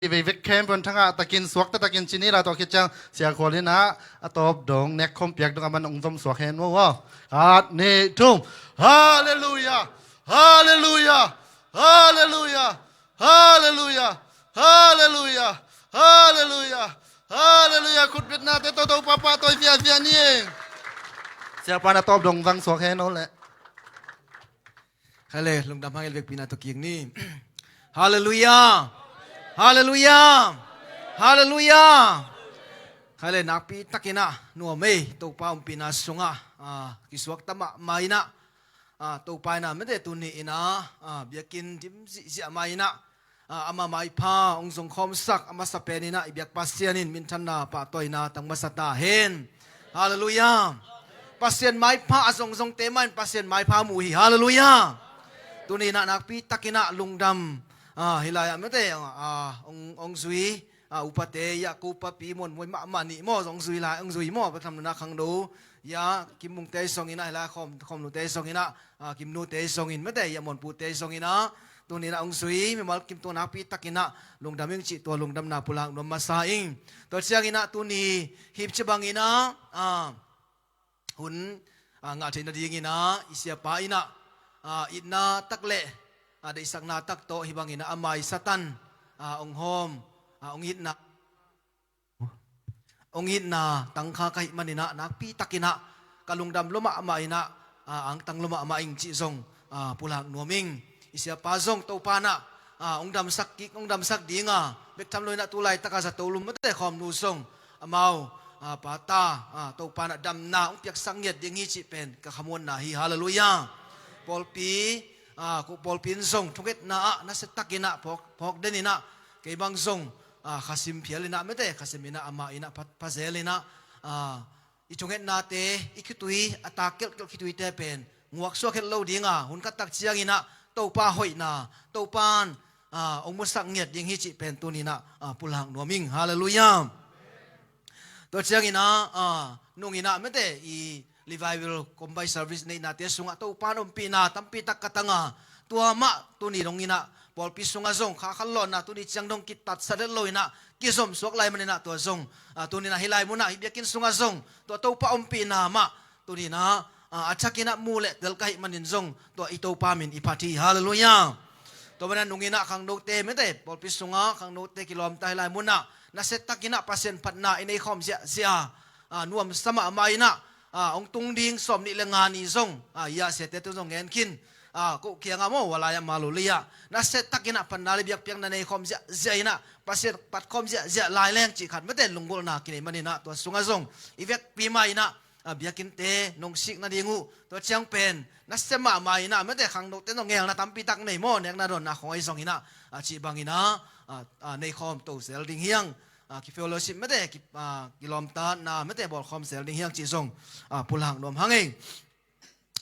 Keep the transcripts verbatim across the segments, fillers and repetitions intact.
Veivek khempeuh in thangah takin, suakta takin ci ni la. Tua khit ciang Sia Khual in ah a tawp dong nek khawm piak dong, aman hong zom suak hen maw. Khat, nih, thum. Halleluiah! Halleluiah! Halleluiah! Halleluiah! Halleluiah! Halleluiah! Halleluiah! Khutbetnate tawh Topa pahtawi viavian ni. Siapa in a tawp dong zang suak hen aw leh. Hale, lungdam hang, el vekpi-in ah tawh kik ni. Halleluiah! Halleluiah! Halleluiah! Hale, nakpi takin ah nuam ei, Topa ompihna sungah, ah, kisuakta mahmah in ah, ah, Topa in ah mete tuni in ah, ah, biakinn dim zihziah mah in ah, ah, ama maipha hong zong khawmsak a masa pen in ah i biak Pasian in minthanna pahtawina tang masa ta hen. Halleluiah. Pasian maipha a zongzongte mah in Pasian maipha mu hi. Halleluiah. Tuni in ah nakpi takin ah lungdam, ah, hih lai-ah mete, ah, hong, hong zui, ah, upate, ya, ka upapi Muan Muai mahmah nih maw, hong zui lai, hong zui maw, Pathian nunah khangno, ya, Kim Mungte zong in ah, hih lai khawm, khawmnute zong in ah, ah, Kimnute zong in mete, ya, Muanpute zong in ah, tuni in ah hong zui mimal kim tungah nakpi takin ah lungdam ing cih tua lungdamna pulak nuam masa ing. Tua ciangin ah tuni hip ci bangin ah, ah, hun, ah, ngah theih nadingin ah i siapa in ah, ah, itna tak le, ah, deihsakna tak tawh hih bangin ah a mai Satan, ah, hong hawm, ah, hong itna, hong itna tangkha ka hih manin ah nakpi takin ah ka lungdam lua mahmah in ah, ah, angtang lua mahmah ing cih zong, ah, pulak nuam ing. I siapa zong Topa in ah, ah, hong damsak kik, hong damsak ding a, bek tham lo in ah tu laitak a zato lum mate khawmnu zong amau, ah, pata, ah, Topa in ah damna hong piaksak ngiat ding hi cih pen ka khamuanna hi. Halleluiah. Pawlpi, ah, ko pawlpi in zong thungetna ah nasia takin ah phawk, phawk den in ah, kei bang zong, ah, khasim phial in ah mete, khasim in ah amah in ah pha, pha zel in ah, ah, i thungetnate, i khitui, a tak kelhkelh khituite pen nguaksuak het lo ding a, hun khat tak ciangin ah Topa hoihna, Topa in, ah, hong musak ngiat ding hi cih pen tuni in ah, ah, pulak nuam ing. Halleluiah. Tua ciangin ah, ah, nung in ah mete i revival combined service neihnate sungah Topa in ompihna tampi tak ka tang a, tua mah tuni dong in ah pawlpi sungah zong kha khanlawhna tuni ciang dong kitatsat het lo in ah kizom suak lai manin ah tua zong, ah, tuni in ah hih lai mun ah hih biakinn sungah zong tua Topa ompihna mah tuni in ah, ah, a thakin ah mu le tel ka hih manin zong tua i Topa min i phat hi. Halleluiah. Tua manin ah nung in ah khangnote mete, pawlpi sungah khangnote kilawmta hih lai mun ah nasia takin ah Pasian phatna i nei khawm ziahziah, ah, nuamsa mahmah in ah, ah, hong tung ding sawmnih le nga ni zong, ah, i a siate tu zong ngen khin, ah, ko kiangah maw, wa lai-ah Malulih ah nasia takin ah phatna le biakpiakna nei khawm ziahziah in ah Pasian phat khawm ziahziah lai leng cih khat mete lunggulhna kinei manin ah tua sungah zong i vekpi mah in ah, ah, biakinnte nong sik nading uh, tua ciang pen nasia mahmah in ah mete khangnote nong ngelna tampi tak nei maw, nekna dawnna khawng ahi zongin ah, ah, cih bangin ah, ah, ah, nei khawm to zel ding hi hang. Ah, ki fellowship mete, ki, ah, kilawmtatna mete bawlkhawm zel ding hi hang cih zong, ah, pulak nuam hang ei.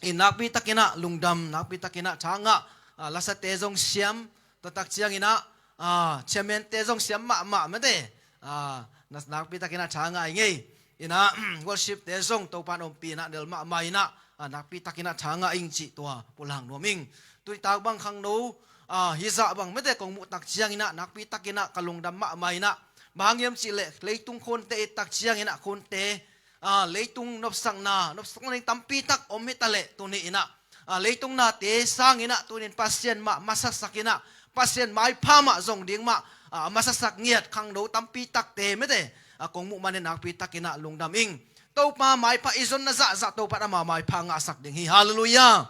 I nakpi takin ah lungdam, nakpi takin ah tha ngah, ah, lasate zong siam, tua tak ciangin ah, ah, chairmante zong siam mahmah mete, ah, na, nakpi takin ah tha ngah ing ei. In ah worshipte zong Topa in ompih in ah nel mahmah in ah, ah, nakpi takin ah tha ngah ing cih tua pulak nuam ing. Tuitak bang khangno, ah, hizah bang mete kong muh tak ciangin ah nakpi takin ah ka lungdam mahmah in ah, bang hang hiam cih leh leitung khunte i et tak ciangin ah khunte, ah, leitung nopsakna, nopsakna ding tampi tak om hi ta leh tuni in ah, ah, leitung nate sangin ah tuni in Pasian mah masasak in ah Pasian maipha mah zong ding mah, ah, masasak ngiat khangno tampi takte mete, ah, kong muh manin nakpi takin ah lungdam ing. Topa maipha i zonna zahzah Topa in ama maipha ngahsak ding hi. Halleluiah.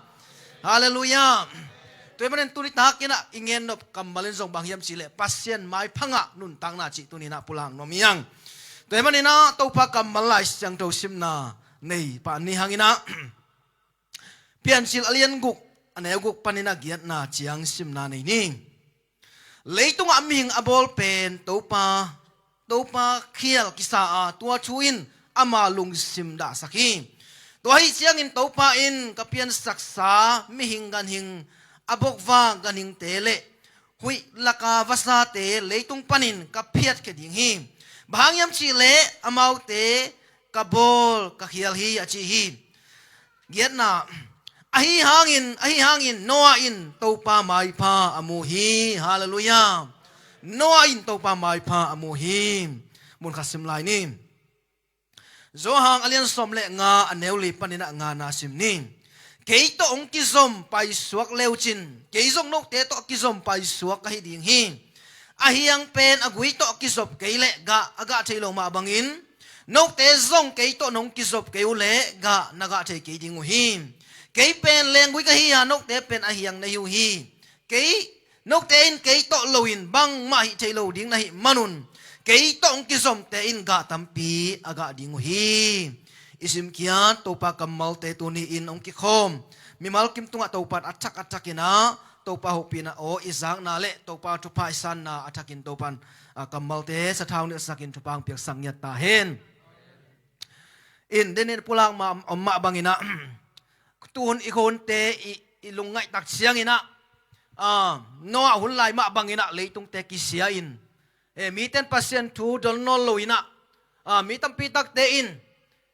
Halleluiah. Tua ahih manin tuni takin ah i gen nop kammal in zong bang hiam cih leh Pasian maipha ngah nuntakna cih tuni in ah pulak nuam hi hang. Tua ahih manin ah Topa kammal Lai Siangtho simna nei pah ni hangin ah Piancil a lian guk, a neu guk panin a giatna ciang simna nei ni. Leitungah mihing a bawl pen Topa, Topa khial kisa a, tua thu in ama lungsim dahsak hi. Tua ahi ciangin Topa in ka piansaksa mihing ganhing, a bokvak ganhingte le huih laka vasate leitung panin ka phiatkhia ding hi. Bang hang hiam cih leh amaute ka bawl ka khial hi, a ci hi. Giatna, ahi hangin, ahi hangin Noah in Topa maipha a mu hi. Halleluiah. Noah in Topa maipha a mu hi. Mun khat sim lai ni. Johan a lian sawm le nga, a neu li panin ah nga na sim ni. Kei tawh hong kizom paisuak le uhcin, kei zong note tawh kizom paisuak ka hi ding hi. A hiang pen a gui tawh kizop kei leh gah a gah thei lo mah bangin, note zong kei tawh nong kizop kei uh leh gah na gah thei kei ding uh hi. Kei pen lenggui ka hi a, note pen a hiang na hi uh hi. Kei, note in kei tawh loin bangmah hih thei lo ding na hih manun, kei tawh hong kizomte in gah tampi a gah ding uh hi. I simkhiat Topa kammalte tuni-in hong kikhawm mimal kim tungah Topa in a thak a thakin ah Topa hopihna aw i zakna le Topa thupha i sanna a thakin Topa in, ah, kammalte sathau nilhsakin thupha hong piaksak ngiat ta hen. In, denin pulak mah, om mah bangin ah, tuhun i khonte i, i lungngaih tak ciangin ah, ah, Noah hun lai mah bangin ah leitungte kisia in, eh, miten Pasian thu dol nawn lo in ah, ah, mi tampi takte in,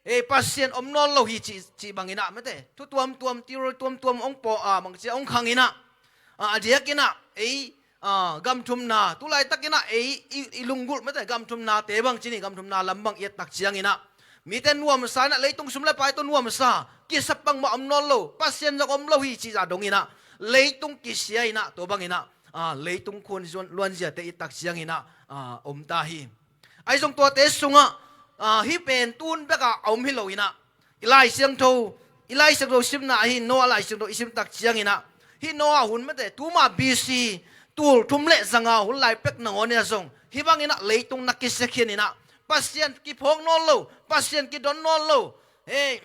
eh, Pasian om nawn lo hi cih, cih bangin ah, mate, thu tuamtuam, theory tuamtuam hong pawh, ah, bangci a hong khang in ah, ah, a diakin ah, ei, ah, gamthumna, tu laitakin ah ei i, i lunggulh, mate, gamthumnate bang ci ni, gamthumna lam bang i et tak ciangin ah, mite nuamsa in ah, leitung sum le pai tawh nuamsa, kisap bangmah om nawn lo, Pasian zong om lo hi cih zah dongin ah, leitung kisia in ah, tua bangin ah, ah, leitung khun zuan, luanziate i et tak ciangin ah, ah, om ta hi. Ahi zong tuate sungah, ah, hih pen tun bekah a om hi lo in ah, i Lai Siangtho, i Lai Siangtho simna ahi, Noah Lai Siangtho i sim tak ciangin ah, hih Noah hun, mate, tuma B C tul thum le zanga hun lai pek nangawn in ah zong hih bangin ah leitung na kisia khin in ah, Pasian kiphawk nawn lo, Pasian kidon nawn lo, hei,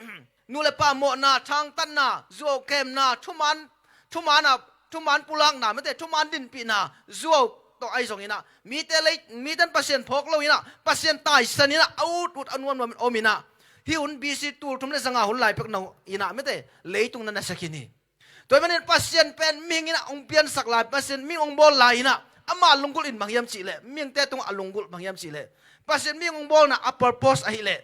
nu le pa mawhna, thangtatna, zuau kemna, thuman, thuman a, thuman pulakna, mate, thuman dinpihna, zuau tawh ahi zongin ah, mite lei, miten Pasian phawk lo in ah, Pasian taisan in ah, a ut ut a nuamnuam in om in ah, hih hun B C tul thum le zanga hun lai pek nangawn in ah, mate, leitung na nasia khin hi. Tua ahih manin Pasian pen mihing in ah hong piansak lai, Pasian mihing hong bawl lai in ah, ama lunggulh in bang hiam cih leh, mihingte tungah a lunggulh bang hiam cih leh, Pasian mihing hong bawlna a purpose ahih leh,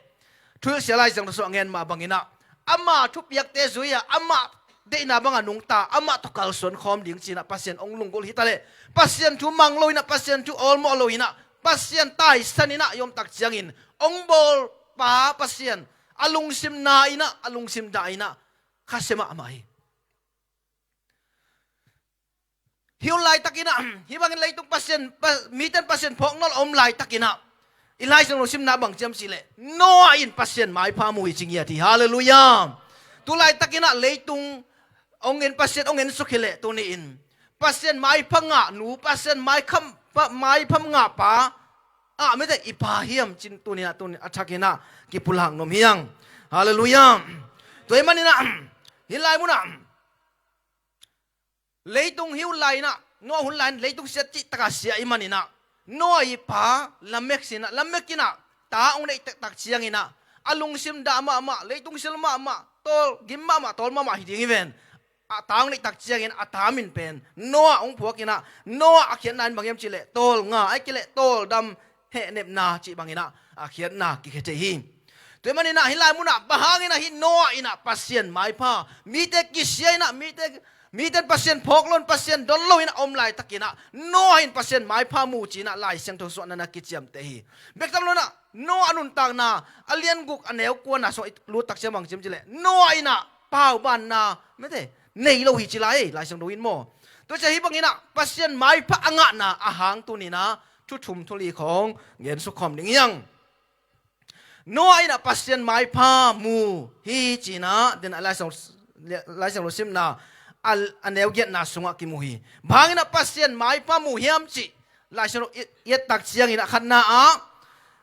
Thuhilhsia Lai Siangtho sungah a ngen mah bangin ah, ama thupiakte zui a, ama deihna bangah nungta, amah tawh kalsuan khawm ding ci-in ah Pasian hong lunggulh hi ta leh, Pasian thu mang lo in ah, Pasian thu awlmawh lo in ah, Pasian taisan in ah i om tak ciangin, hong bawlpa Pasian a lungsim na in ah, a lungsim dah in ah, khasia mahmah hi. Hih hun laitakin ah, hih bangin leitung Pasian, pa, miten Pasian phawk nawn lo a om laitakin ah, i Lai Siangtho simna bang ci hiam cih leh, Noah in Pasian maipha mu hi ci ngiat hi. Halleluiah. Tu laitakin ah leitung hong en, Pasian hong ensuk hi leh tuni-in, Pasian maipha ngah nu, Pasian maikham, pa, maipha ngah pa, ah, mite i pha hiam cih tuni-in ah, tuni-in a thakin ah kipulak nuam hi hang. Halleluiah. Tua ahih manin ah, hih lai munah, leitung hih hun lai in ah, Noah hun lai in leitung sia cih takah sia ahih manin ah, Noah i pa Lamek sin ah, Lamek in ah ta hong neih taktak ciangin ah, a lungsim dah mahmah, leitung sil mahmah, tawl gim mahmah, tawl mahmah hi ding hi ven. A ta hong neih tak ciangin a ta min pen Noah hong phuak in ah, Noah a khiatna in bang hiam cih leh, tawlnga, ahih kei leh tawldam, hehnepna cih bangin ah a khiatna kikhia thei hi. Tua ahih manin ah hih lai munah bang hangin ah hih Noah in ah Pasian maipha, mite kisia in ah, mite, miten Pasian phawk lo in, Pasian don lo in ah om laitakin ah, Noah in Pasian maipha mu ci-in ah Lai Siangtho sungah na na kiciamteh hi. Bek tham lo in ah, Noah a nuntakna a lian guk a neu kuana sungah i lut tak ciang bang ci hiam cih leh, Noah in ah paubanna, mite, nei lo hi ci lai, Lai Siangtho in maw. Tua ciang hih bangin ah Pasian maipha a ngahna a hang tuni-in ah thu thum thu li khawng gen suk khawm ding hi hang. Noah in ah Pasian maipha mu hi ci-in ah, den a Lai Siang, Lai Siangtho simna a, a neu giatna sungah kimu hi. Bang hangin ah Pasian maipha mu hiam cih Lai Siangtho i, i et tak ciangin ah khatna ah,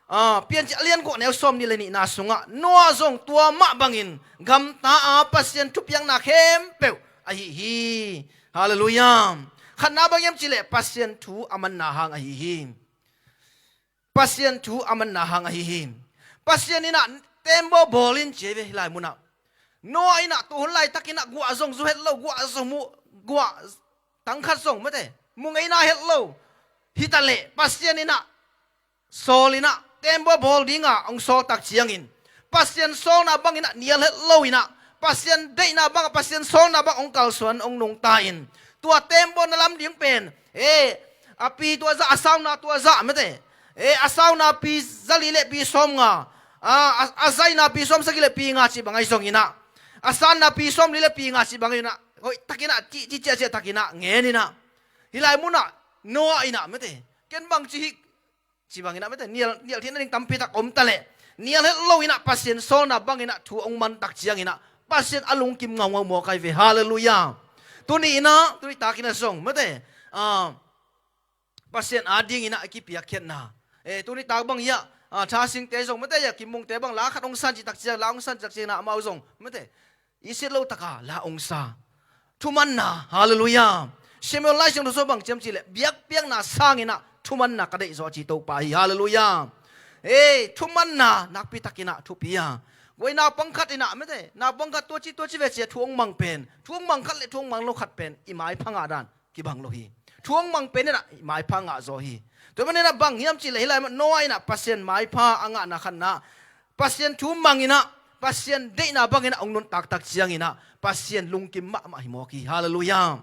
ah, Piancil a lian guk a neu sawmnih le nihna sungah Noah zong tua mah bangin gamta a Pasian thupiakna khempeuh a hih hi. Halleluiah. Khatna bang hiam cih leh Pasian thu a manna hang a hih hi. Pasian thu a manna hang a hih hi. Pasian in ah tembaw bawl in ci hi ve hih lai munah. Noah in ah tua hun laitakin ah guah zong zu het lo, guah zong mu, guah tangkhat zong, mate, mu ngeina het lo. Hi ta leh Pasian in ah sawl in ah, tembaw bawl dinga hong sawl tak ciangin, Pasian sawlna bangin ah nial het lo in ah, Pasian deihna bangah, Pasian sawlna bangah hong kalsuan, hong nungta in, tua tembaw na lam ding pen, eh, A pi tua zah, a sauna tua zah, mete. E, a sauna pi zali le pi sawm nga, a, a, a zaina pi sawm sagih le pi nga ci bang ahi zongin ah, a sanna pi sawm li le pi nga ci bang ahi zongin ah, hoih takin ah, ci, ci, ci, ci takin ah ngen in ah, hih lai mun ah Noah in ah, mete, ken bang ci hi, ci bangin ah, mete, nial, nial theihna ding tampi tak om ta leh, nial het lo in ah Pasian sawlna bangin ah thu hong man tak ciangin ah Pasian a lungkim ngaungau mawk ahi ve. Halleluiah. Tuni in ah, tuni takin ah zong, mete, ah, Pasian adingin ah a kipiakkhiatna, e, tuni tak bang hiah, ah, Tha Singte zong, mete, hiah Kim Mungte bang la khat hong san cih tak ciang, la hong san cih tak ciangin ah amau zong, mete, i sit lo taka la hong sa. Thumanna, halleluiah. Samuel Lai Siangtho sung bang ci hiam cih leh, biakpiakna sangin ah thumanna ka deih zaw a ci Topa hi, halleluiah. E, thumanna nakpi takin ah thupi a. Guai, naupang khat in ah, mete, naupang khat tua ci, tua ci ve ci a thu hong mang pen, thu hong mang khat le thu hong mang lo khat pen i maipha ngah dan kibang lo hi. Thu hong mang pen in ah i maipha ngah zaw hi. Tua manin ah bang hiam cih leh, hih lai mah Noah in ah Pasian maipha a ngahna khatna, Pasian thu mang in ah, Pasian deihna bangin ah hong nuntak tak ciangin ah Pasian lungkim mahmah hi mawk hi. Halleluiah.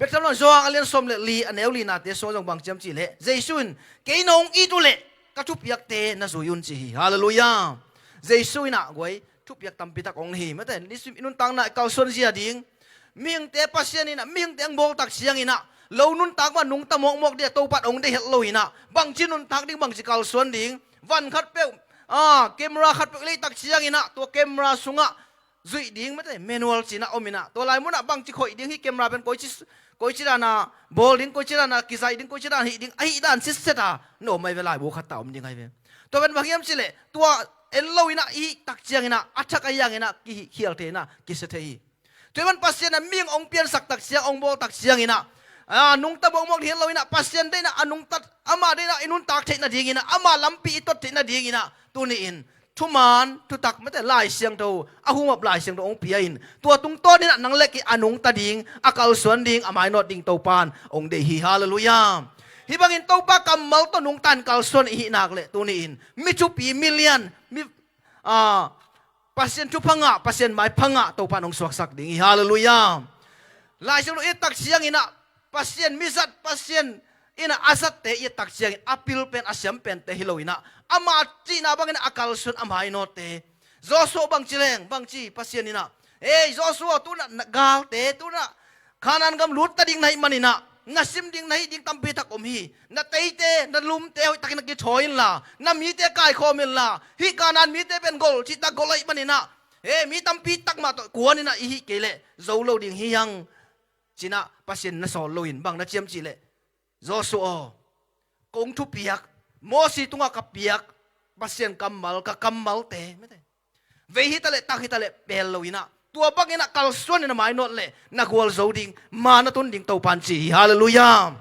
Bek tham lo, Johan a lian sawm le li, a neu linate sungah zong bang ci hiam cih leh, Jesu in, kei nong it uh leh ka thupiakte na zui un, ci hi. Halleluiah. Jesu in ah, guai, thupiak tampi tak hong nei hi, mete, nisim i nuntakna i kalsuan zia ding. Mihingte, Pasian in ah mihingte hong bawl tak ciangin ah, lo nuntak mah nungta mawkmawk ding a, Topa in hong deih het lo in ah, bangci nuntak ding, bangci kalsuan ding. Van khat peuh, ah, camera khat peuh i lei tak ciangin ah, tua camera sungah zuih ding, mete, manual ci in ah om in ah, tua lai mun ah bangci khoih ding, hih camera pen koici, koici dan a bawl ding, koici dan a kizaih ding, koici dan hih ding, ahih dan sitset a na om ahi ve, laibu khat ta om ding ahi ve. Tua pen bang hiam cih leh, tua en lo in ah i hih tak ciangin ah a thak a hiang in ah kihih khial thei in ah kisia thei hi. Tua ahih man Pasian in ah mihing hong piansak tak ciang, hong bawl tak ciangin ah, a, nungta mawkmawk ding hi lo in ah, Pasian deihna a nungta, ama deihna i nuntak theihna dingin ah, ama lampi i tot theihna dingin ah, tuni in thuman thutak, mete, Lai Siangtho, a humap Lai Siangtho hong pia in, tua tungtawn in ah nang le kei a nungta ding, a kalsuan ding, a mainawt ding Topa in hong deih hi. Halleluiah. Hih bangin Topa kammal tawh nungta in kalsuan i hih nak leh, tuni in mi thupi, mi lian, mi, a, Pasian thupha ngah, Pasian maipha ngah Topa in hong suaksak ding hi. Halleluiah. Lai Siangtho i et tak ciangin ah, Pasian mizat, Pasian in ah a zatte i et tak ciangin a pil pen, a siam pente hi lo in ah, ama cihna bangin ah a kalsuan, a mainawtte. Joshua bangci leng, bangci Pasian in ah, ei Joshua, tu-in ah na galte, tu-in ah Kanaan gam lut ta ding na hih manin ah, na sim ding, na hih ding tampi tak om hi. Na teite, na lumte hoih takin ah kithawi inla, na mite kaikhawm inla, hih Kanaan mite pen gol cihtak gol ahih manin ah, e, mi tampi tak mah tawh kuan in ah i hih kei leh zo lo ding hi hang, ci in ah Pasian na sawl lo in bang na ci hiam cih leh, Joshua aw, kong thupiak, Mosi tungah ka piak Pasian kammal, ka kammalte, mete, vei hi ta leh, tak hi ta leh pel lo in ah, tua bangin ah kalsuan in ah mainawt leh na gualzo ding, ma na tun ding Topa in ci hi. Halleluiah.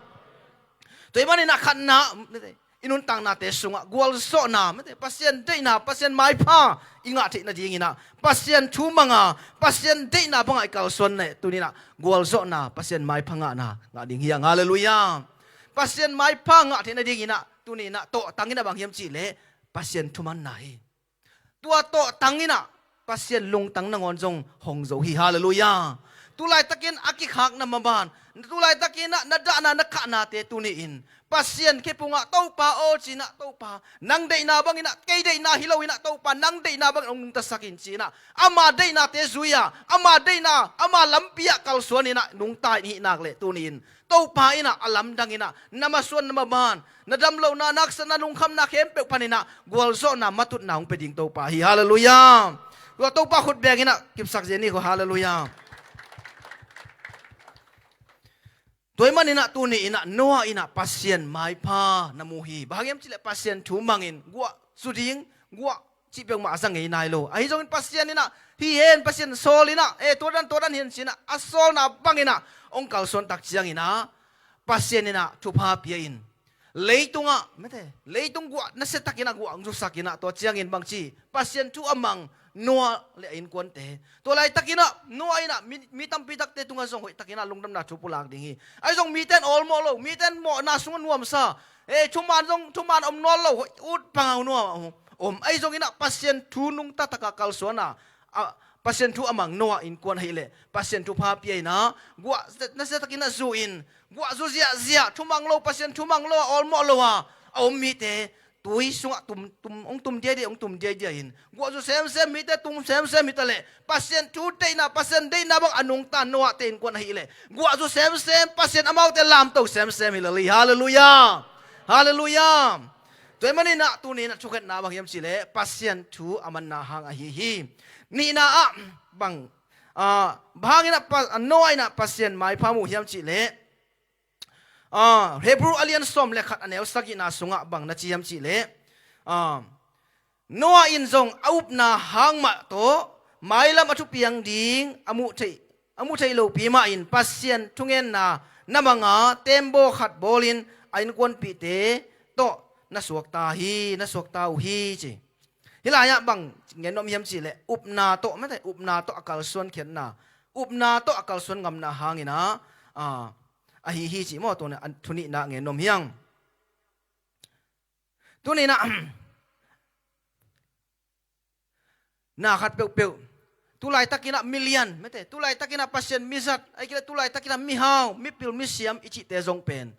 Tua ahih manin ah khatna, mete, i nuntaknate sungah gualzawhna, mete, Pasian deihna, Pasian maipha i ngah theihna dingin ah, Pasian thu mang a, Pasian deihna bangah i kalsuan leh, tuni in ah gualzawhna, Pasian maipha ngahna ngah ding hi hang. Halleluiah. Pasian maipha ngah theihna dingin ah, tuni in ah tawhtang in ah bang hiam cih leh, Pasian thumanna hi. Tua tawhtang in ah Pasian lungtang nangawn zong hong zo hi. Halleluiah. Tulaitakin a kikhakna maban, tulaitakin ah na dahna, na khahnate tuni in Pasian khe pungah, Topa aw, ci in ah, Topa, nang deihna bangin ah, kei deihna hi lo in ah, Topa, nang deihna bangin hong nungtasak in, ci in ah, ama deihnate zui a, ama deihna, ama lampi ah kalsuan in ah nungta in i hih nak leh, tuni in Topa in ah a lamdang in ah na masuan, na maban, na damlohna, na haksatna, lungkhamna khempeuh panin ah gualzawhna, matutna hong pia ding Topa hi. Halleluiah. Tua Topa khut beng in ah kipsak zen ni ko. Halleluiah. Tua ahih manin ah tuni in ah Noah in ah Pasian maipha na mu hi. Bang hang hiam cih leh Pasian thu mangin guah zu ding, guah cih peuhmah a za ngei nai lo. Ahi zongin Pasian in ah, hi hen, Pasian sawl in ah, e, tua dan, tua dan hi hen, ci in ah a sawlna bangin ah hong kalsuan tak ciangin ah, Pasian in ah thupha pia in, leitungah, mete, leitung guah nasia takin ah guah hong zusak in ah, tua ciangin bangci, Pasian thu a mang Noah le a innkuante. Tua laitakin ah Noah in ah mi, mi tampi takte tungah zong hoih takin ah lungdamna thu pulak ding hi. Ahi zong mite in awlmawh lo, mite in mawhna sungah nuamsa, e, thuman zong, thuman om nawn lo, hoih ut pangau nuam a om. Ahi zongin ah Pasian thu nungta taka kalsuan a, a, Pasian thu a mang Noah innkuan ahih leh Pasian thupha pia in ah, guah nasia takin ah zu in, Guahzu ziahziah, thumang lo, Pasian thumang lo a, awlmawh lo a a om mite tui sungah tum, tum, hong tum diaidiai, hong tum diaidiai in, guahzu semsem mite tum semsem hi ta leh, Pasian thu deihna, Pasian deihna bang a nungta Noah te innkuan ahih leh guahzu semsem, Pasian amaute lamto semsem hi lel hi. Halleluiah. Halleluiah. Tua ahih manin ah tuni in ah thukhenna bang hiam cih leh Pasian thu a manna hang ahi hi. Nihna ah bang, ah, bang hangin ah Pa-, Noah in ah Pasian maipha mu hiam cih leh, ah, Hebrew a lian sawm le khat a neu sagihna sungah bang na ci hiam cih leh, ah, Noah in zong a upna hang mah tawh mailam a thupiang ding a muh theih, a muh theih lopi mah in Pasian thungenna na mang a, tembaw khat bawlin a innkuanpihte tawh na suakta hi, na suakta uh hi ci. Hih lai-ah bang gen nuam hiam cih leh upna tawh, mate, upna tawh a kalsuan khiatna, upna tawh a kalsuan ngamna hangin ah, ah, ahi hi cih maw, tua in ah thu nihna gen nuam hi ing. Tuni in ah na khat peuhpeuh, tu laitakin ah milian, mate, tu laitakin ah Pasian mizat, ahih kei leh tu laitakin ah mihau, mipil misiam i cihte zong pen,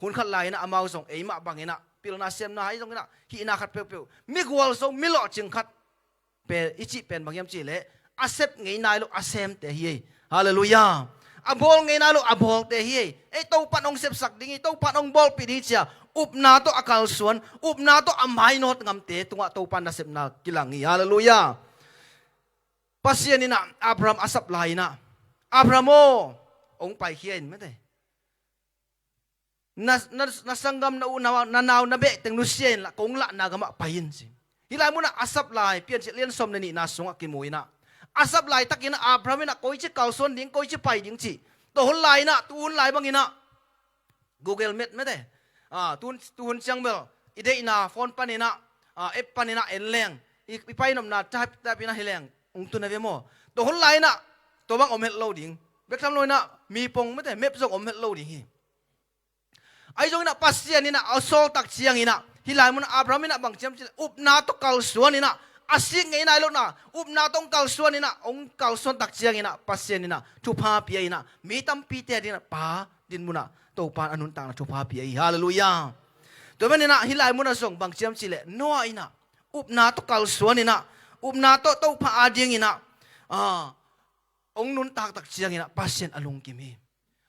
hun khat lai-in ah amau zong eimah bangin ah pilna siamna ahi zongin ah, hihna khat peuhpeuh, migualzo, milawhcing khat pen, i cih pen bang hiam cih leh, a sep ngei nai lo a semte hi ei. Halleluiah. A bawl ngei nai lo a bawlte hi ei. Ei, Topa'n hong sepsak ding hi, Topa'n hong bawlpih ding hi ci-a upna tawh a kalsuan, upna tawh a mainawt ngamte tungah Topa nasepna kilang hi. Halleluiah. Pasian in ah Abraham a sap lai-in ah, Abraham aw, hong paikhia in, mate, na, na, na sanggam, na u, na, na nau, na behteng nusia inla, kong lahna gamah pai in ci. Hih lai munah a sap lai, Piancil lian sawm le nihna sungah kimu in ah, a sap laitakin ah Abraham in ah koici kalsuan ding, koici pai ding cih, tua hun lai-in ah, tu hun lai bangin ah Google Map, mate, ah, tu hun, tu hun ciang bel i deihna phone panin ah, ah, app panin ah en leng, i, i pai nopna type, type in ah hi leng hong tun a ve maw. Tua hun lai-in ah tua bang om het lo ding. Bek tham lo-in ah mi pong, mate, map zong om het lo ding hi. Ahi zongin ah Pasian in ah a sawl tak ciangin ah, hih lai munah Abraham in ah bang ci hiam cih leh, upna tawh kalsuan in ah, a sik ngei nai lohna, upna tawh hong kalsuan in ah, hong kalsuan tak ciangin ah Pasian in ah thupha pia in ah, mi tampite adingin ah pa dinmun ah Topa'n a nuntakna thupha pia hi. Halleluiah. Tua manin ah hih lai munah zong bang ci hiam cih leh, Noah in ah upna tawh kalsuan in ah, upna tawh Topa adingin ah, ah, hong nuntak tak ciangin ah Pasian a lungkim hi.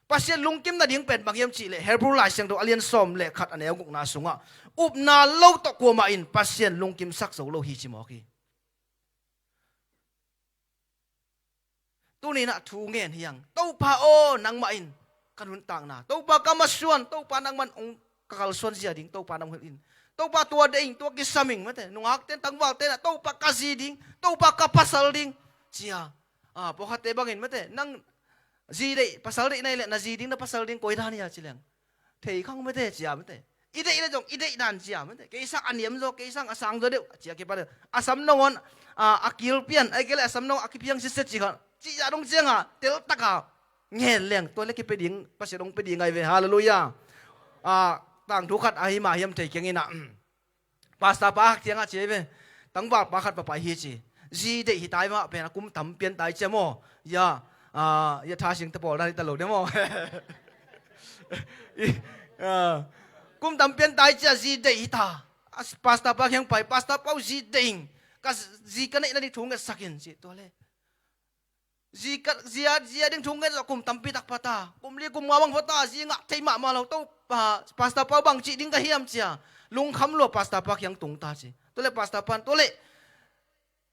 Pasian lungkim nading pen bang hiam cih leh, Hebrew Lai Siangtho a lian sawm le khat a neu gukna sungah, upna lo tawh kuamah in Pasian lungkimsak zo lo hi ci mawk hi. Tuni in ah thu ngen hi ing. Topa aw, nangmah in ka nuntakna, Topa ka masuan, Topa nangmah in hong ka kalsuan zia ding, Topa nang hilh in. Topa tua deih ing, tua kisam ing, mate, nungakte'n, tangvalte'n ah Topa ka zi ding, Topa ka pasal ding ci-a. Ah, pawlkhatte bangin, mate, nang zi deih, pasal deih na hih leh na zi ding, na pasal ding koi dan hia ci leng, thei khang, mate, ci-a, mate. I deih leh zong i deih dan ci-a, mate. Kei sang a niam zaw, kei sang a sang zaw deuh ci-a kipan a sam nangawn, ah, a kilpian, ahih kei leh a sam nangawn a kiphiang sitset ci kha, ci-a dong ciang a teltak a ngen leng, tua leh kipia ding, Pasian hong pia ding ahi ve. Halleluiah. Ah, tangthu khat ahi mah hiam thei keng in ah, pastor pa khat kiangah ci ahi ve. Tangval pa khat va pai hi ci. Zi deih hi ta hi mah pen a kum tam pian ta hi ci a maw. Ya, ah, ya, Tha Sing te pawl dan hi ta lo de maw. I, ah, kum tam pian ta hi ci a, zi deih hi ta. A, pastor pa kiang pai, pastor pa aw, zi deih ing. Ka zi ka neih nading thu ngetsak in ci. Tua leh zi ka, zi a, zi a ding thu nget zawh kum tampi tak pha ta, kum li kum nga bang pha ta, zi ngah thei mahmah lo. Topa, pastor pa bang cih ding ka hiam ci-a, lungkham lua pastor pa kiang tung ta ci. Tua leh pastor pa'n, tua leh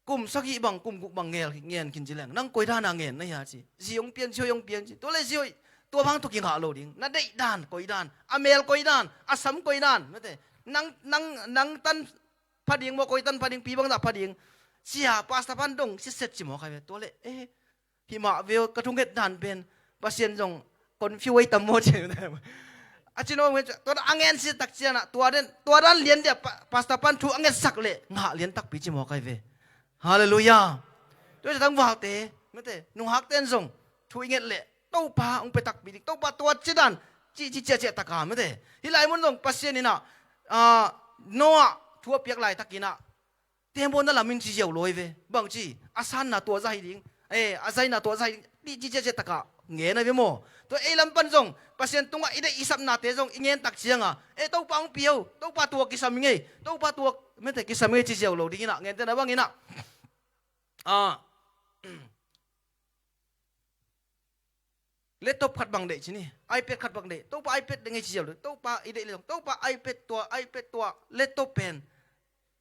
kum sagih bang, kum guk bang ngen, ngen khin ci leng, nang koi dan a ngen na hia ci. Zi hong pia in, zi hoih hong pia in ci. Tua leh zi hoih, tua bang tawh kingah lo ding. Na deih dan koi dan, a mel koi dan, a sam koi dan, mate, nang, nang, nang tan pha ding maw, koi tan pha ding, pi bangzah pha ding ci-a pastor pa'n dong sitset ci mawk ahi ve. Tua leh, eh, hih mah ve aw, ka thu nget dan pen, Pasian zong confuse tam maw ci. A ci nuam, tua dan a ngen sitset tak ciang ah, tua dan, tua dan lian dia pa-, pastor pa'n thu a ngetsak leh ngah lian takpi ci mawk ahi ve. Halleluiah. Tua hi tangvalte, mate, nungakte'n zong thu i nget leh Topa hong pia takpi ding, Topa tua ci dan, ci, ci ciahciah tak a, mate. Hih lai mun zong Pasian in ah, ah, Noah thu a piak laitakin ah, tembaw na lam in ci ziau lo hi ve. Bang ci, a sanna tua zah hi ding, eh, a zaina tua zah hi ding, ci, ci ciahciah tak a ngen ahi ve maw. Tua ei lam pan zong Pasian tungah i deih i sapnate zong i ngen tak cianga, e, Topa hong pia o, Topa tua kisam i ngei, Topa tua mete kisam i ngei ci ziau lo ding inah, ngente na bang inah, a, laptop khat bang deih ci ni, iPad khat bang deih, Topa iPad ding ei ci ziau lo, Topa i deih le zong, Topa iPad tua, iPad tua, laptop pen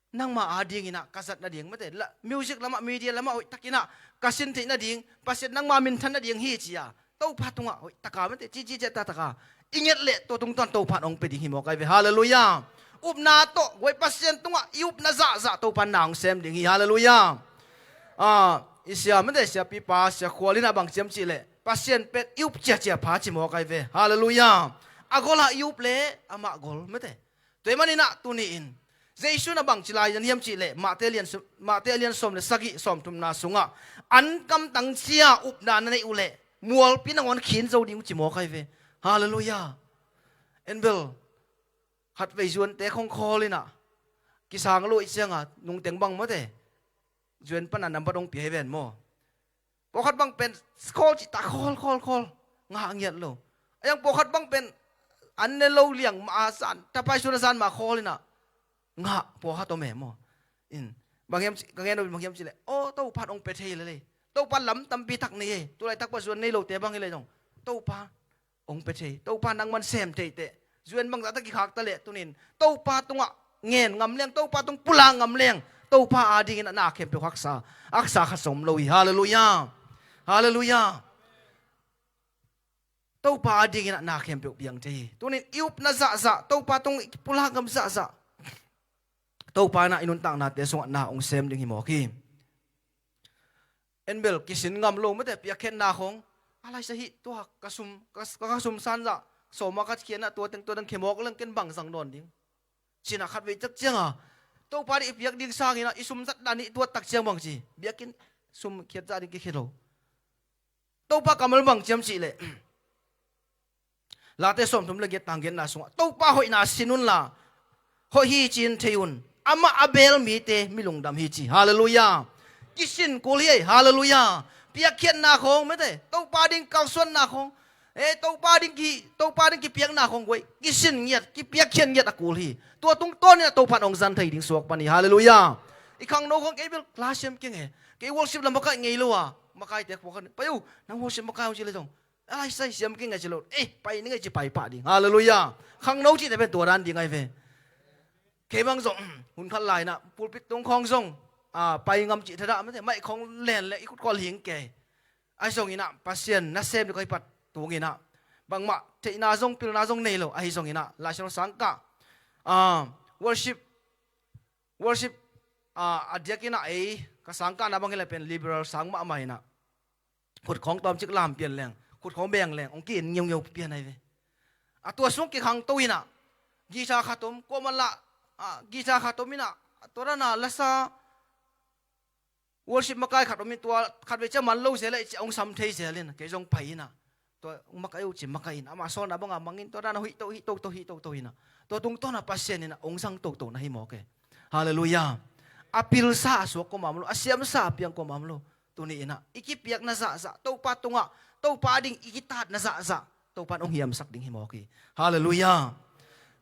nangma adinginah ka zat nading, mate, music lamah, media lamah hoih takinah ka sin theih nading, Pasian nangma minthan nading hi ci-a, Topa tungah hoih taka, mate, cici ciah tataka i nget leh tua tungtawn Topa in hong pia ding hi mawk ai ve. Halleluiah. Upna tawh guai Pasian tungah i upna zahzah Topa in na hong sem ding hi. Halleluiah. A, i sia, mate, siapipa, sia khual inah bang ciam cihleh Pasian pen i up ciacia pha ci mawk ai ve. Halleluiah. A golah i up leh amah gol, mate. Tua ahih maninah tuni-in Jesu in a bang ci lai hiam cihleh Mate a lian sawm le sagih, sawmthumna sungah, an kamtang cia upna na neih uhleh mualpi nangawn khin zo ding uh ci mawk ai ve. Halleluiah. En bel, khatvei zuante khong khawl inah kisang lo i cianga nungteng bang mate, zuan pana nambat hong pia hi ven maw? Pawlkhat bang pen khawl cihta khawl, khawl, khawl, ngah ngiat lo. A yang pawlkhat bang pen an ne lo liang mah a zan, tapai sun a zan mah khawl inah ngah pawlkhat om e maw? In, bang hiam ci, ka ngen lo bang hiam cihleh, aw, Topa in hong pia thei lel e. Topa lam tampi tak nei e. Tulaitak pah zuan nei lote bang hileh zong Topa hong pia thei, Topa nangman sem theiteh. Zuan bangzah tak kikhak ta leh tunin Topa tungah ngen ngam leng, Topa tung pulak ngam leng, Topa adingin a na khempeuh haksa, haksa khat zong om lo hi. Halleluiah. Halleluiah. Topa adingin a na khempeuh piang thei hi. Tunin i upna zahzah, Topa tung i pulak ngam zahzah Topa inah i nuntaknate sungah na hong sem ding hi mawk hi. En bel kisin ngam lo mate, piakkhiatna khong a laisa hi, tua ka sum, ka, ka sum sanzah sawma ka khianah tua teng tua teng khemawk leng ken bang zang nawn ding. Cinah khatvei tak cianga Topa ding i piak ding sanginah i sum zat dan hi, tua tak ciang bang ci, biakinn sum khiat zah ding kikhia lo. Topa kammal bang ciam cihleh Late sawmthum le giat tang giatna sungah Topa hoihna sin unla, hoih hi ci-in thei un. Amah a beel mite mi lungdam hi ci. Halleluiah. Kisin kul hi ei. Halleluiah. Piakkhiatna khong mate, Topa ding kalsuanna khong, e, Topa ding ki, Topa ding kipiakna khong guai kisin ngiat, kipiakkhiat ngiat a kul hi. Tua tungtawnin a Topa in hong zan thei ding suak pan hi. Halleluiah. I khangno khong kei bel la siam keng e. Kei worship la makai ngei lo a, makaite khua khan pai uh, nang worship makai hong ci le zong a laisai siam keng a ci lo, eh, pai ning a ci pai pah ding. Halleluiah. Khangno cihte pen tua dan ding ai ve. Kei bang zong hun khat lai inah pulpit tung khawng zong, a, pai ngam cih thadah mate, maih khawng len le i khut khual hing kei. Ahi zonginah Pasian nasem ding ka hi pat tunginah bangmah theihna zong pilna zong nei lo. Ahi zonginah Laisiangtho sangkah, a, worship, worship, a, a diakinah ei ka sangkahna bang hileh pen liberal sang mahmah inah khut khawng tawmcik lam pian leng, khut khawng beng leng hong ki-en ngeungeu pian ai ve. A tua sung kikhangto inah guitar khat om, kuamah lah, a, guitar khat om inah tua dana lasa worship makai khat om in, tua khatvei cia man lo zel a i cia hong sam thei zel in kei zong pai inah tua hong makai uh ci makai in, amah sawlna banga mangin tua dana huih to, huih to, to, huih to, to inah tua tungtawna Pasian inah hong zang toto na hi mawk e. Halleluiah. A pilsa a suak kuamah om lo, a siamsa a piang kuamah om lo. Tuni inah i kipiakna zahzah Topa tungah, Topa ading i kitatna zahzah Topa in hong hiamsak ding hi mawk hi. Halleluiah.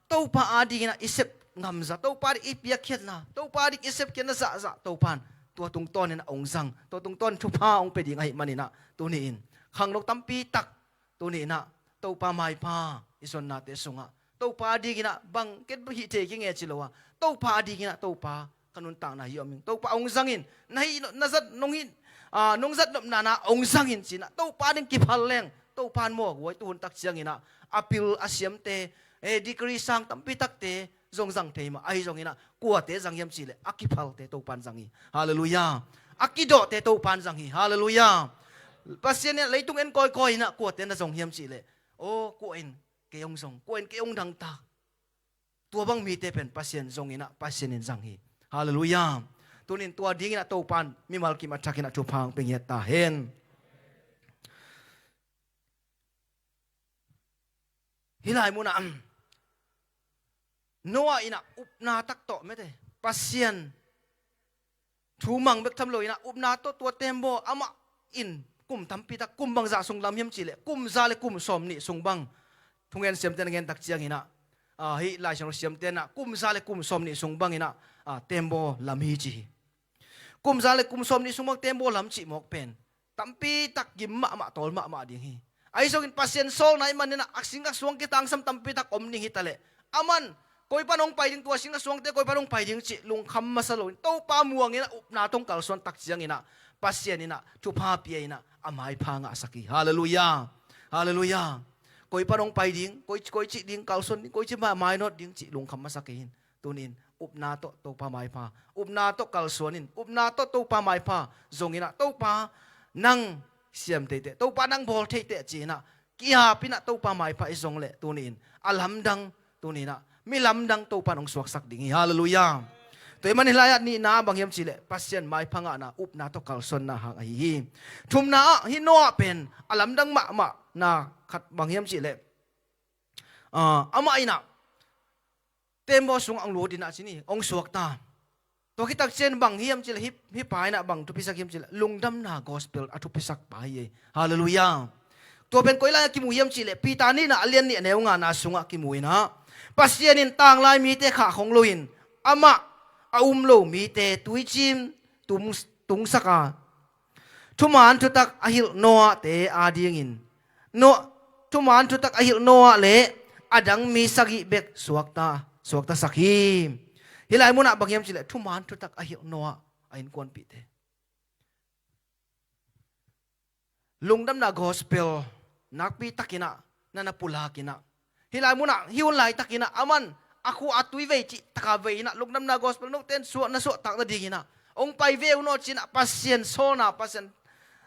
Topa adinginah i sep ngamza, Topa ading i piakkhiatna, Topa ading i sepkhiatna zahzah Topa in tua tungtawninah hong zang, tua tungtawnin thupha hong pia ding ahih maninah tuni-in khangno tampi tak tuni inah Topa maipha i zonnate sungah Topa adinginah bang ken hih thei kei nge ci lo a, Topa adinginah Topa ka nuntakna hi om ing, Topa hong zangin, na hih na zat nong hih, a, nong zat nopna na hong zangin cinah Topa ading kiphal leng Topa in maw guai tuhun tak cianginah a pil a siamte, e, degree sang tampi takte zong zang thei mah. Ahi zonginah kuate zang hiam cihleh a kiphalte Topa in zang hi. Halleluiah. A kidawhte Topa in zang hi. Halleluiah. Pasian in leitung en kawikawi inah kuate na zong hiam cihleh, aw, kua in kei hong zong, kua in kei hong dangtak. Tua bang mite pen Pasian zonginah Pasian in zang hi. Halleluiah. Tunin tua dinginah Topa in mimal kim a thakinah thupha hong pia ngiat ta hen. Hih lai munah Noah inah upna tak tawh mete, Pasian thu mang bek tham lo inah upna tawh tua tembaw amah in kum tampi tak, kum bangzah sung lam hiam cihleh, kum za le kum sawm nih sung bang. Thungen siamte na gen tak cianginah, ah, hih Lai Siangtho siamte nah kum za le kum sawm nih sung banginah, ah, tembaw lam hi ci hi. Kum za le kum sawm nih sung bang tembaw lam cih mawk pen tampi tak gim mahmah, tawl mahmah ding hi. Ahi zongin Pasian sawlna i maninah a sing a suang kitangsam tampi tak om ding hi taleh, aman koi pan hong pai ding, tua sing a suangte koi pan hong pai ding cih lungkham masa loin Topa muanginah upna tawh kalsuan tak cianginah Pasian inah thupha pia inah a maipha ngahsak hi. Halleluiah. Halleluiah. Koi pan hong pai ding, koi, koi cih ding kalsuan ding, koi cih ma-, mainawt ding cih lungkham masa kei hin. Tuni-in upna tawh Topa maipha, upna tawh kalsuan in, upna tawh Topa maipha zonginah Topa nang siam theiteh, Topa nang bawl theiteh ci-inah kiap inah Topa maipha i zong leh tuni-in a lamdang, tuni-inah mi lamdang Topa in hong suaksak ding hi. Halleluiah. Tua i man hih lai-ah nihna bang hiam cihleh Pasian maipha ngahna, upna tawh kalsuanna hang ahi hi. Thumna ah hih Noah pen a lamdang mahmahna khat bang hiam cihleh, ah, amah inah tembaw sungah hong lut inah ci ni, hong suakta. Tua khit tak ciang bang hiam cihleh, hih, hih pa inah bang thupisak hiam cihleh, lungdamna gospel a thupisak pa hi ei. Halleluiah. Tua pen koi lai-ah kimu hiam cihleh, Peter nihna a lian nih a neu ngana sungah kimu inah, Pasian in tanglai mite khahkhong loin amah a um lo mite tuicim tung, tungsak a, thuman thutak a hilh Noah-te adingin, Noah, thuman thutak a hilh Noah le a dang mi sagih bek suakta, suaktasak hi. Hih lai munah bang hiam cihleh thuman thutak a hilh Noah a innkuanpihte. Lungdamna gospel nakpi takinah na na pulak inah, hih lai munah, hih hun laitakinah aman a khua a tui vei cih taka vei inah lungdamna gospel note in suah, na suahtak nadinginah hong pai ve uh naw cinah Pasian sawlna, Pasian,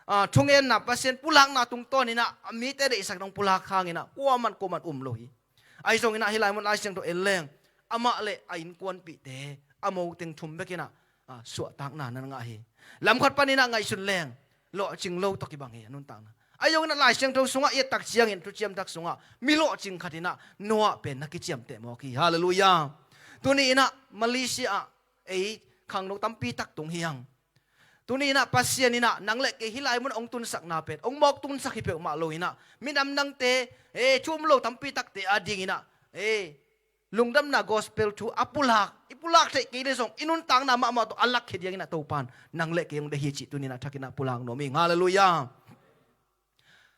ah, thungenna, Pasian pulakna tungtawninah a mite deihsak dong pulak hanginah kuaman kuaman um lo hi. Ahi zonginah hih lai mun Lai Siangtho en leng amah le a innkuanpihte a moteng thum bekinah, ah, suahtakna na ngah hi. Lam khat paninah ngaihsun leng lawhcing lo tawh kibang hi a nuntakna. Ahi zonginah Lai Siangtho sungah i et tak ciangin, thuciam tak sungah mi lawhcing khat inah Noah pen na kiciamteh mawk hi. Halleluiah. Tuni inah Malaysia ah ei khangno tampi tak tung hi hang. Tuni inah Pasian inah nang le kei hih lai mun hong tunsakna pen hong mawk tunsak hi peuhmah lo inah, minam nangte, eh, thu um lo tampi takte adinginah, eh, lungdamna gospel thu a pulak, i pulak theih kei le zong, i nuntakna mahmah tawh a lakkhia dianginah Topan nang le kei hong deih hi cih tuni inah thakinah pulak nuam ing. Halleluiah.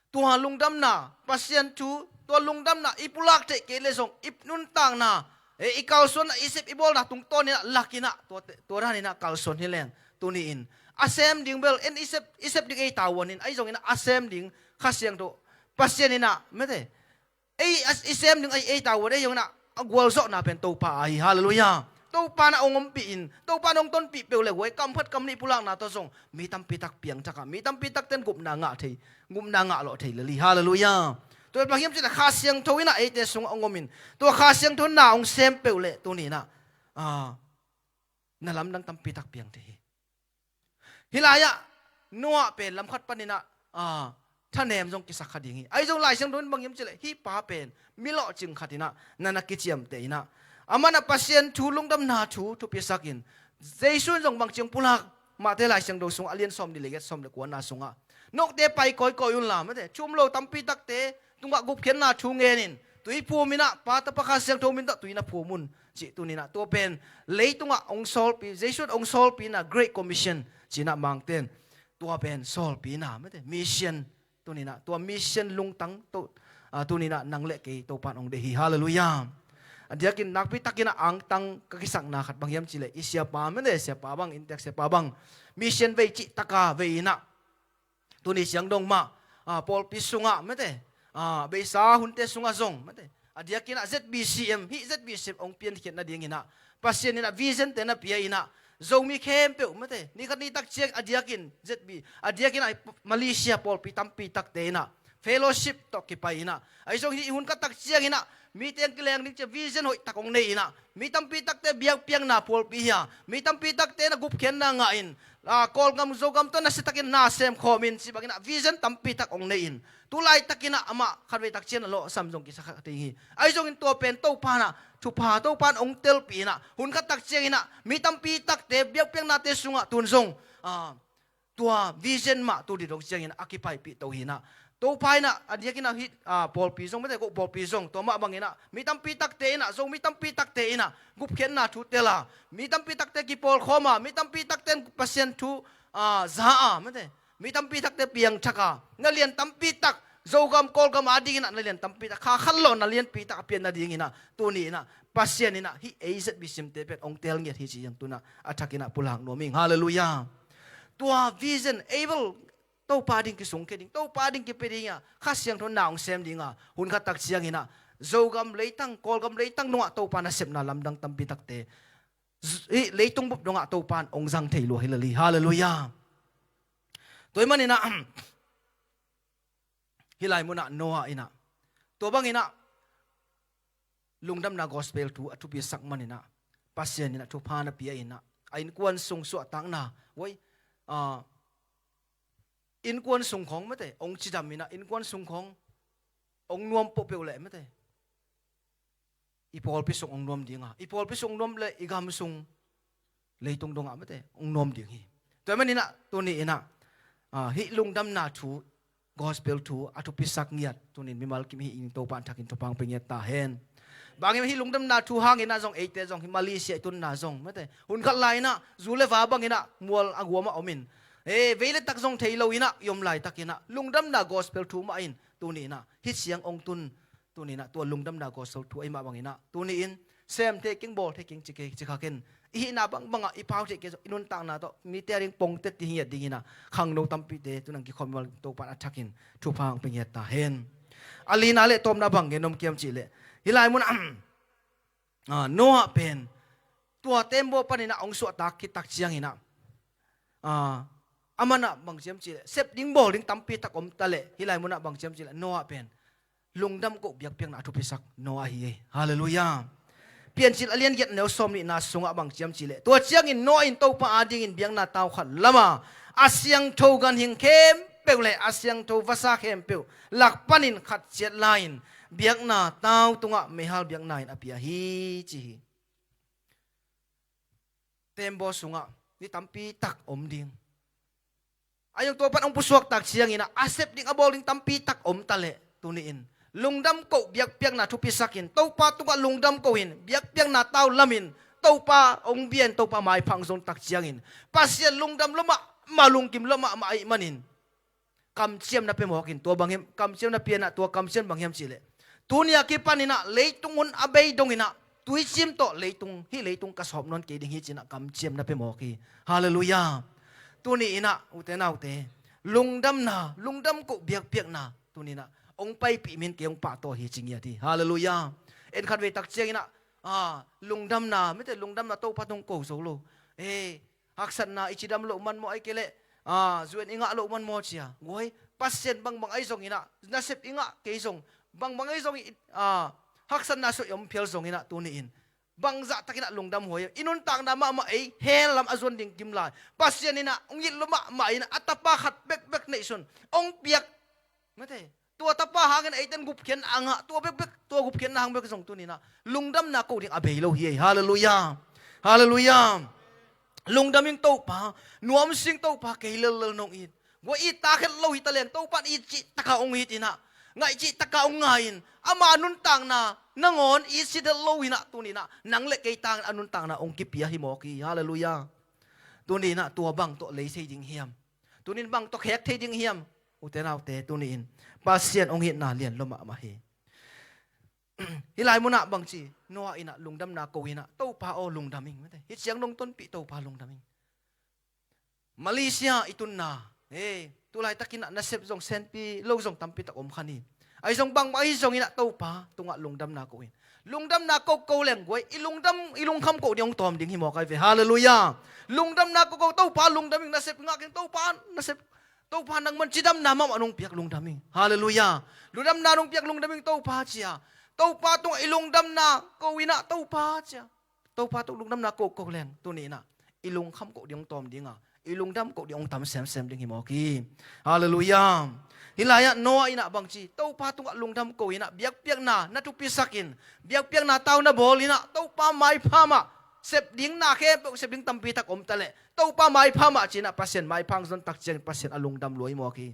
Tua lungdamna, Pasian thu, tua lungdamna i pulak theih kei le zong, i nuntakna, eh, i kalsuanna, i sep i bawlna tungtawninah lakinah, tua, tua daninah kalsuan hi leng tuni-in a sem ding bel en i sep, i sep ding ei tavuan in, ahi zonginah a sem ding Kha Siangtho, Pasian inah mete ei, a, i sem ding a, ei tavuan, ahi zonginah a gualzawhna pen Topa ahi. Halleluiah. Topa na hong ompih in, Topa na hong tonpih peuh le guai, kam khat kam nih pulakna tawh zong mi tampi tak piangthak a, mi tampi takten gupna ngah thei, gupna ngah lawh thei lel hi. Halleluiah. Tua bang hiam cihleh Kha Siangtho inah eite sungah hong om in, tua Kha Siangtho na hong sem peuh le tuni inah, ah, na lamdang tampi tak piang thei hi. Hih lai-ah Noah pen lam khat paninah, ah, thanem zong kisak kha ding hi. Ahi zong Lai Siangtho in bang hiam cihleh hih pa pen mi lawhcing khat inah na na kiciamteh inah, amanah Pasian thu, lungdamna thu thupisakin, Jesu in zong bang ciang pulak, Mate Lai Siangtho sungah a lian sawm nih le giat, sawm le kuana sungah, note pai kawikawi unla mate, thu um lo tampi takte tungah gupkhiatna thu ngenin, tui phum inah, Pa, Tapa, Kha Siangtho min tawh tui na phum un, cih tuninah tua pen leitungah hong sawlpi, Jesu in hong sawlpina Great Commission cinah Mangte in tua pen sawlpina mate, mission, tuninah tua mission lungtang tawh, ah, tuninah nang le kei Topan hong deih hi. Halleluiah. A diakin nakpi takinah angtang ka kisakna khat bang hiam cihleh i siapa mate, siapa bang, inntek siapa bang mission vei cih taka vei inah tuni siang dong mah, ah, pawlpi sungah mate, ah, beisa hunte sungah zong mate, a diakinah Z B C M, hih Z B C M hong piankhiat nadinginah Pasian inah vision te na pia inah, Zomi khempeuh mate, ni khat ni tak ciang a diakin Z B, a diakinah Malaysia pawlpi tampi takte inah fellowship tawh kipai inah, ahi zong hih hun khat tak cianginah mite hong kileng ding ci-a vision hoih tak hong nei inah, mi tampi takte biakpiakna pawlpi hi a, mi tampi takte na gupkhiatna ngah in, ah, Kawlgam Zogam tawh nasia takin na sem khawm in, ci bangin ah vision tampi tak hong nei in, tu laitakin ah amah khatvei tak ciang a lawhsam zong kisa kha thei hi. Ahi zongin tua pen Topa in ah thupha, Topa in hong telpih in ah, hun khat tak ciangin ah mi tampi takte biakpiaknate sungah tun zong, ah, Tua vision mah tu didong ciangin a kipaipih to hi inah. Topa inah a diakin ah hih, ah, pawlpi zong, mate, ko pawlpi zong tua mah bangin ah mi tampi takte inah, Zomi tampi takte inah gupkhiatna thu tel a, mi tampi takte kipawlkhawm a, mi tampi takte in Pasian thu, ah, za a, mate, mi tampi takte piangthak a, na lian tampi tak Zogam Kawlgam ading inah na lian tampi tak, kha khat lo na lianpi tak a pian nading inah tuni inah Pasian inah hih A Z B C M te pen hong tel ngiat hi ci-in tu inah a thak inah pulak nuam ing. Halleluiah. Tua vision, able, Topa ding kisungkhia ding, Topa ding kipia ding a, Kha Siangtho na hong sem ding a, hun khat tak ciang inah Zogam leitang, Kawlgam leitang dongah Topa nasepna lamdang tampi takte, z-, hih leitung bup dongah Topa in hong zang thei lua hi lel hi. Halleluiah. Tua ahih man inah hih lai munah Noah inah tua bang inah lungdamna gospel thu a thupisak man inah Pasian inah thupha na pia inah a innkuan sung suahtakna, wai, ah, innkuan sung khawng, mate, hong cidam inah innkuan sung khawng hong nuam pohpeuh leh, mate, i pawlpi sung hong nuam ding a, i pawlpi sung hong nuam leh i gam sung, leitung dongah, mate, hong nuam ding hi. Tua ahih man inah tuni inah, ah, hih lungdamna thu, gospel thu a thupisak ngiat tuni in mimal kim hi in Topa in a thakin thupha hong pia ngiat ta hen. Bang him, hih lungdamna thu hang inah zong eite zong hih Malaysia i tunna zong, mate, hun khat lai inah zu le va bang inah mual a guam ah om in, eh, vei le tak zong thei lo inah i om laitak inah lungdamna gospel thu mah in tuni inah hih ciang hong tun, tuni inah tua lungdamna gospel thu ahih mah bang inah tuni in sem thei keng, bawl thei keng ci kei, ci kha keng. I hihna bangbang ah i pau thei kei zong i nuntakna tawh mite a ding pongte ti hi ngiat ding inah khangno tampite tu in hong kikhawm mimal Topa in a thakin thupha hong pia ngiat ta hen. A lina le tawpna bang gen nuam ka hiam cih leh, hih lai munah, ah, Noah pen tua tembaw pan inah hong suahtak khit tak ciang inah, ah, a manah bang ci hiam cih leh sep ding bawl ding tampi tak om ta leh, hih lai munah bang ci hiam cih leh Noah pen lungdam koh biakpiakna a thupisak Noah ahi hi. Halleluiah. Piancil a lian giat neu sawm nihna sungah bang ci hiam cih leh, tua ciangin Noah in Topa adingin biakna tau khat lam a, a siangtho ganhing khempeuh le a siangtho vasa khempeuh lak panin khat ciat la-in biakna tau tungah meihal biakna in a pia hi, ci hi. Tembaw sungah ni tampi tak om ding. A zong tua pan hong pusuak tak ciang inah a sep ding a bawl ding tampi tak om ta leh, tuni in lungdam koh biakpiakna thupisak in, Topa tungah lungdam koh in, biakpiakna tau lam in, Topa hong bia in, Topa maipha hong zon tak ciangin Pasian lungdam lua mahmah, lungkim lua mahmah ahih manin kamciam na pia mawk in. Tua bang hiam, kamciam na pia inah tua kamciam bang hiam cih leh, tuni a kipan inah leitung hun a bei dong inah tuicim tawh leitung, hih leitung ka sawp nawn kei ding hi ci inah kamciam na pia mawk hi. Halleluiah. Tuni inah ute naute, lungdamna, lungdam koh biakpiakna tuni inah hong paipih mi in kei hong pahtawi hi ci ngiat hi. Halleluiah. En khatvei tak ciang inah, ah, lungdamna, mite, lungdamna Topa tung ko zo lo. Eh, haksatna, i cidam loh man maw, ahih kei leh, ah, zu-en i ngah loh man maw ci a, guai, Pasian bangbang ahi zong inah, nasep i ngah kei zong, bangbang ahi zong, ah, haksatna suah i om phial zong inah tuni in bangzah tak inah lungdam huai, i nuntakna mahmah ei hell lam a zuan ding kim lai, Pasian inah hong it lua mahmah inah a tapa khat bekbek neihsun hong piak, mate, tua tapa hangin eite'n gupkhiatna a ngah, tua bekbek, tua gupkhiatna hang bek zong tuni inah lungdamna ko ding a bei lo hi ei. Halleluiah. Halleluiah. Lungdam ing Topa, nuamsa ing Topa, kei lellel nong it. Guai, it tak het lo hi ta leng, Topa in it cih tak a hong it inah, ngaih cih tak a hong ngai in, ama nuntakna nangawn it sit het lo hi inah tuni inah nang le kei tangin a nuntakna hong kipia hi mawk hi. Halleluiah. Tuni inah tua bang tawh lei thei ding hiam? Tuni in bang tawh khek thei ding hiam? Ute naute, tuni in Pasian hong itna lian lua mahmah hi. Hih lai munah bang ci, Noah inah lungdamna ko inah, Topa aw lungdam ing, mate, hih ciang nong tonpih Topa lungdam ing. Malaysia i tunna, eh, tu laitak inah nasep zong, senpi lo zong tampi tak om kha ni. Ahi zong bangmah ahi zong inah Topa tungah lungdamna ko in. Lungdamna ko ko leng guai, i lungdam, i lungkham ko ding hong tawm ding hi mawk ahi ve. Halleluiah. Lungdamna ko ko, Topa lungdam ing, nasep i ngah keng, Topa nasep, Topa nangman cidamna mahmah nong piak, lungdam ing. Halleluiah. Lungdamna nong piak, lungdam ing Topa ci a, Topa tungah i lungdamna ko inah Topa ci a, Topa tung lungdamna ko ko leng tuni inah i lungkham ko ding hong tawm ding a, i lungdam ko ding hong tam semsem ding hi mawk hi. Halleluiah. Hih lai-ah Noah inah bang ci, Topa tungah lungdam ko inah, biakpiakna na thupisak in, biakpiakna tau na bawl inah, Topa maipha mah Sep ding na khempeuh sep ding tampi tak om ta leh, Topa maipha mah ci-in ah Pasian maipha hong zon tak ciangin Pasian a lungdam lua hi mawk hi.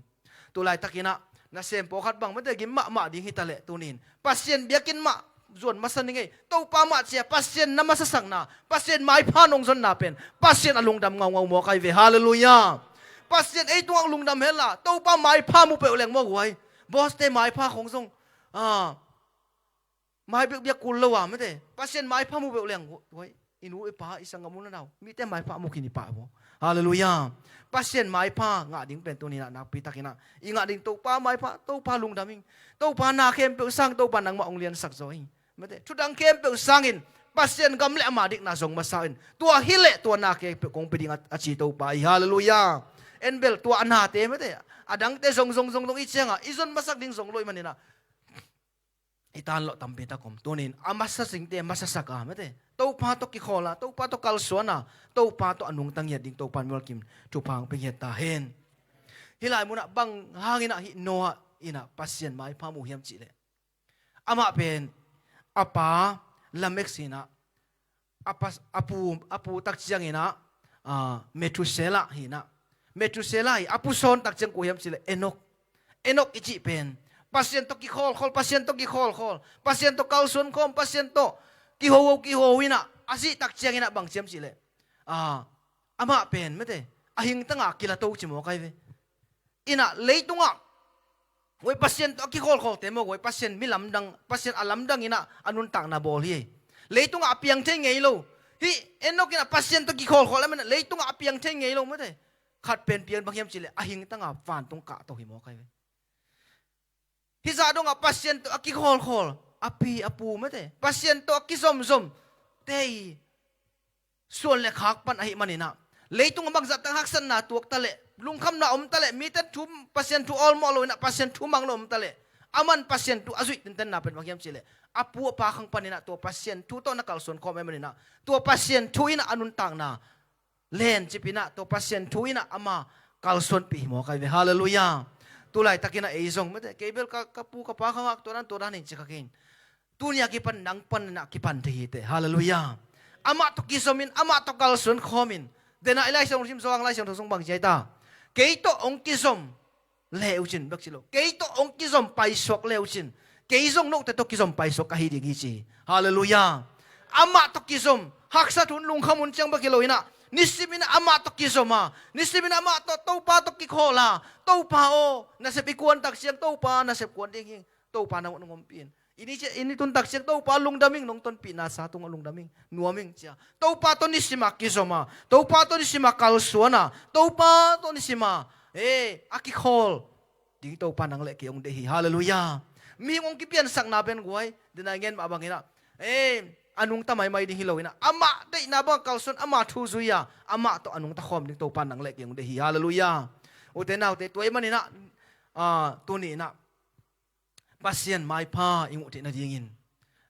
Tulaitak in ah nasem pawlkhat bang mate gim mahmah ding hi ta leh tuni-in Pasian biakinn mah zuan masa ning ei. Topa mah ci-a Pasian na masasakna, Pasian maipha nong zonna pen Pasian a lungdam ngaungau mawk ahi ve. Halleluiah. Pasian ei tungah lungdam hen la, Topa maipha mu peuh leng maw guai, boss-te maipha khong zong, ah, mai biakbiak kul lo a mate, Pasian maipha mu peuh leng guai, i nu i pa, i sanggam u na nau, mite maipha mu khin i pah maw. Halleluiah. Pasian maipha ngah ding pen tuni-in ah nakpi takin ah i ngah ding, Topa maipha, Topa lungdam ing. Topa na khempeuh sang Topa nangmah hong liansak zaw hi. Mate, thudang khempeuh sangin Pasian gam le ama dikna zong masa in, tua hi leh tua na khempeuh kong pia ding a, a ci Topa hi. Halleluiah. En bel tua a nate mate, a dangte zong zong zong zong i ciangah i zon masak ding zong lo i manin ah i tan lawh tampi tak om. Tuni-in a masa singte masasak a mate, Topa tawh kikhawl a, Topa tawh kalsuan a, Topa tawh a nungta ngiat ding Topa in mimal kim thupha hong pia ngiat ta hen. Hih lai munah bang hangin ah hih Noah in ah Pasian maipha mu hiam cih leh, amah pen a pa Lamek si-in ah, a pa, a pu, a pu tak ciangin ah, ah, Methuselah hi-in ah, Methuselah hi, a pu sawn tak ciang kua hiam cih leh Enok. Enok i cih pen Pasian tawh kikhawlkhawl, Pasian tawh kikhawlkhawl, Pasian tawh kalsuan khawm, Pasian tawh kihoho kihoho in ah, a zih tak ciangin ah bang ci hiam cih leh, ah, amah pen mate, a hingtanga kilato ci mawk ahi ve. In ah leitungah guai Pasian tawh a kikhawlkhawlte maw guai, Pasian mi lamdang, Pasian a lamdang in ah a nuntakna bawl hi. Leitungah a piang thei ngei lo. Hih Enok in ah Pasian tawh kikhawlkhawl ahih manin ah leitungah a piang thei ngei lo mate. Khat pen piang bang hiam cih leh a hingtanga vantung kahto hi mawk ahi ve. Hih zah dongah Pasian tawh a kikhawlkhawl a pi a pu mate, Pasian tawh a kizomzom te i suan le khak pan ahih manin ah, leitungah bangzah tak haksatna tuak ta leh, lungkhamna om ta leh, mite thu, Pasian thu awlmawh lo in ah Pasian thu mang lo om ta leh, aman Pasian thu a zuih tintenna pen bang hiam cih leh, a pu a pa khang panin ah tua Pasian thu tawh na kalsuan khawm ahih manin ah, tua Pasian thu in ah a nuntakna lencip in ah, tua Pasian thu in ah ama kalsuanpih hi mawk ahi ve. Halleluiah. Tulaitak in ah ei zong mate, kei bel ka, ka pu ka pa khangah tua dan tua dan hi ci kha kei in. Tuni a kipan nang pan in ah kipan thei hi teh. Halleluiah. Amah tawh kizom in, amah tawh kalsuan khawm in. Dena i Lai Siangtho sim, Johan Lai Siangtho sung bang ci hiam ta? Kei tawh hong kizom le uh cin, bek ci lo, kei tawh hong kizom paisuak le uh cin, kei zong note tawh kizom paisuak ka hi ding hi ci hi. Halleluiah. Amah tawh kizom, haksat hun, lungkham hun ciang bek hi lo in ah, nisim in ah amah tawh kizom a, nisim in ah amah tawh, Topa tawh kikhawl a, Topa aw, nasep i kuan tak ciang Topa nasep kuan ding hi. Topa nang hong ompih in. I ni ciang, i ni tun tak ciang Topa lungdam ing, nong tonpihna sa tungah lungdam ing, nuam ing ci a, Topa tawh nisim a kizom a, Topa tawh nisim a kalsuan a, Topa tawh nisim a, eh, a kikhawl ding Topa nang le kei hong deih hi. Halleluiah. Mihing hong kipiansakna pen guai, dena i ngen mah bangin ah, eh, a nungta maimai ding hi lo in ah, amah deihna bang kalsuan, ama thu zui a, amah tawh a nungta khawm ding Topa nang le kei hong deih hi. Halleluiah. Ute naute, tua ahih manin ah, ah, tuni in ah Pasian maipha i nguh theih nadingin,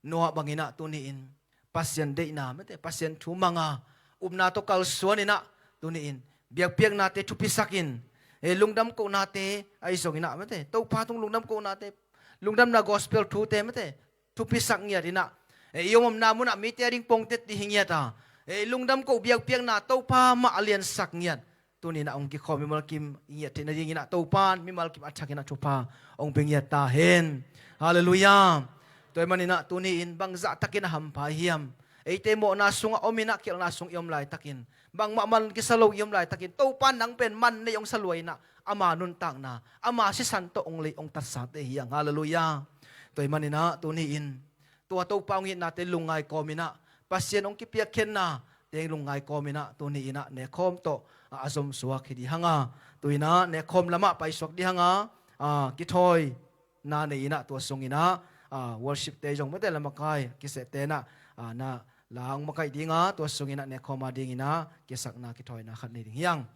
Noah bangin ah tuni in Pasian deihna mate, Pasian thu mang a, upna tawh kalsuan in ah tuni in biakpiaknate thupisak in, eh, lungdam kohnate ahi zongin ah mate, Topa tung lungdam kohnate, lungdamna gospel thute mate, thupisak ngiat in ah, eh, i om omna munah mite a ding pongtet ding hi ngiat a, eh, lungdam koh biakpiakna Topa mah a liansak ngiat. Tuni in ah hong kikhawm mimal kim i ngiat theih nadingin ah Topa in mimal kim a thak in ah thupha hong pia ngiat ta hen. Halleluiah. Tua ahih manin ah tuni in bangzah takin a hampha hiam? Eite mawhna sungah om in ah, khialhna sung i om laitakin, bangmah man kisa lo i om laitakin, Topa in nang pen man nei hong sa lua in ah, ama nuntakna, ama sisan tawh hong lei hong tatsate hi hang. Halleluiah. Tua ahih manin ah tuni in tua Topa hong itnate lungngai kawm in ah, Pasian hong kipiakkhiatna teng lungngai kawm in ah, tuni in ah nekhawm tawh a, a zomsuak hi ding hang a, tu in ah nekhawm lamah paisuak ding hang a, a, kithawina nei in ah tua sung in ah, a, worship te zong mate, lamakai kisehte in ah, a, na la hong makaih ding a, tua sung in ah nekhawm a ding in ah kisakna kithawina khat nei ding hi hang.